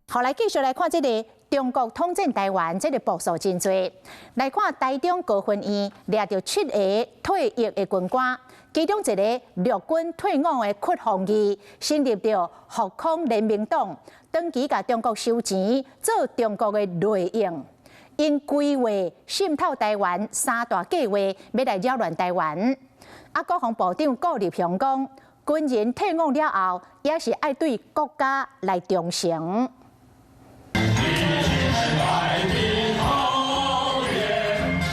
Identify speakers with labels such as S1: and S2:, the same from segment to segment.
S1: 好，來繼續來看這个中國統戰台灣，這个步數真濟。來看台中高分院掠著七个退役的軍官，其中一个陸軍退伍的屈鳳儀，成立著復康聯盟黨，長期共中國收錢做中國的內應，𪜶規劃滲透台灣三大計劃，欲來擾亂台灣。啊，國防部長顧立雄講，軍人退伍了後，也是愛對國家來忠誠。
S2: 來的考驗，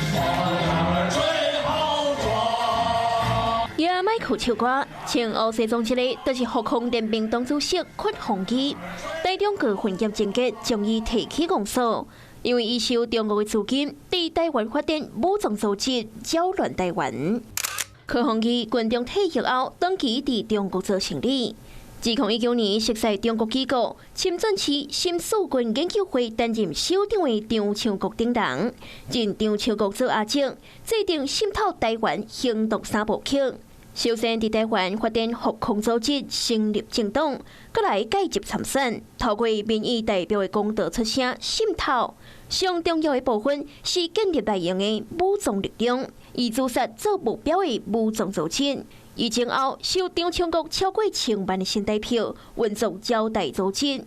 S2: 我最好壯。
S3: 也麥克唱歌，穿烏西裝這个，就是復康聯盟黨主席屈鳳儀。台中高分檢偵結將伊提起公訴，因為伊收中國的資金，佇台灣發展武裝組織，擾亂台灣。屈鳳儀軍中退役後，長期佇中國做生理。2019年，熟似中國機構深圳市新四軍研究會擔任首長的張昌國等人，進張昌國做阿叔，制定滲透台灣行動三部曲。首先，佇台灣發展復康組織，成立政黨，閣來介入參選，透過民意代表的管道出聲滲透。上重要的部分是建立內用的武裝力量，以誅殺做目標的武裝組織。伊前後收張昌國超過千萬的新台票，運作招待組織，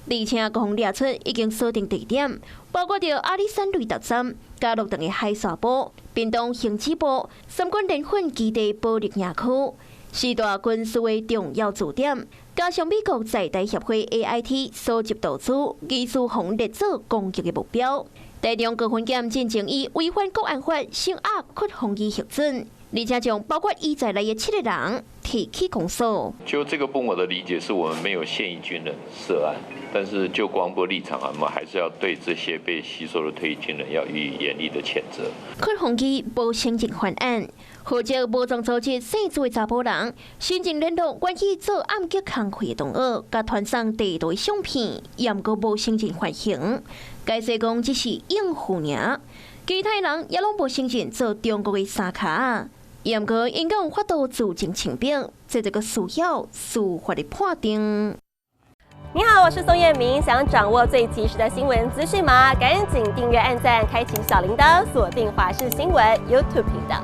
S3: 而且國防掠出已經鎖定地點，包括著阿里山雷達站、嘉樂頓的海沙埔、屏東行知埔、三軍聯訓基地保力營區，四大軍事的重要據點，加上美國在台協會 AIT 所集投資，疑似予列做攻擊的目標。台中高分檢進前以違反國安法，聲押屈鳳儀核准。而且將包括伊在內的七個人提起公訴。
S4: 就這個部分，我的理解是我們沒有現役軍人涉案，但是就國防部立場啊，我們還是要對這些被吸收的退役軍人要予以嚴厲的譴責。
S3: 屈鳳儀無承認犯案，負責武裝組織姓朱的查埔人，先前聯絡願意做暗擊工課的同學，共傳送地圖相片，也毋過無承認犯行，解釋講只是應付爾。其他人也攏無承認做中國的三跤。毋過，𪜶敢有法度自證清白，這就閣需要司法的判定。
S5: 你好，我是宋燕明，想掌握最及時的新聞資訊嗎？趕緊訂閱、按讚、開啟小鈴鐺，鎖定華視新聞 YouTube 頻道。